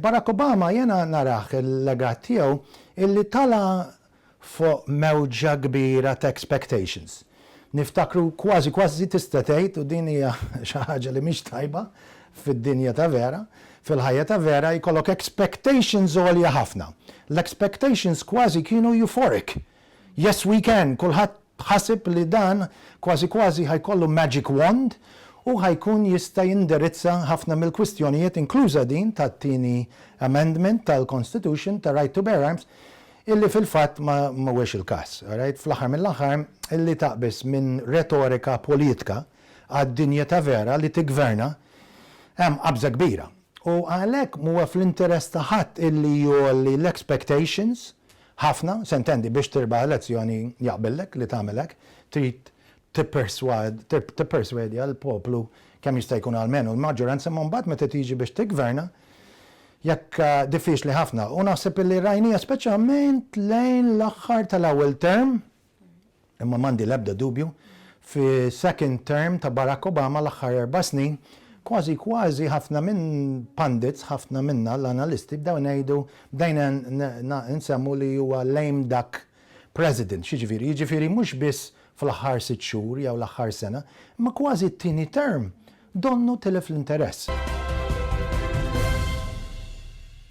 Barack Obama jena narah il-legat tiegħu illi tala' fuq mewġa kbira ta' expectations. Niftakru kważi kważi tista' tgħid, u din hija xi ħaġa li mhix tajba fid-dinja ta' vera, fil-ħajja ta' vera jkollok expectations għolja ħafna. L-expectations kważi kienu euphoric. Yes we can, kulħadd ħaseb li dan kważi kważi ħa jkollu magic wand u ħa jkun jista' jindirizza ħafna mill-kwistjonijiet inkluża din tat-tieni amendment tal-Constitution ta' right to bear arms illi fil-fatt ma mhuwiex il-każ. Alright? Fl-aħħar mill-aħħar illi taqbeż minn retorika politka għad-dinja ta' vera li tiggverna hemm qabża kbira. U għalhekk mhuwa fl-interess ta' ħadd illi jgħolli l-expectations ħafna, s'intendi biex tirbaħ elezzjoni jaqbillek li tagħmel hekk, trid tipperswadja l-poplu kemm jista' jkun almenu l-maġġoranza imma mbagħad meta tiġi biex tiggverna jekk diffiċli ħafna. U naħseb illi rajniha speċjalment lejn l-aħħar tal-ewwel term, imma m'għandi l-ebda dubju, fi second term ta' Barack Obama l-aħħar 4 snin, kważi kważi ħafna minn pundits, ħafna minna l-analisti bdew ngħidu, bdejna nsemmu li huwa lame duck president. X'jiġifieri? Jiġifieri mhux biss fl-aħħar 6 xhur jew l-aħħar sena, imma kważi t-tieni term donnu tilef l-interess.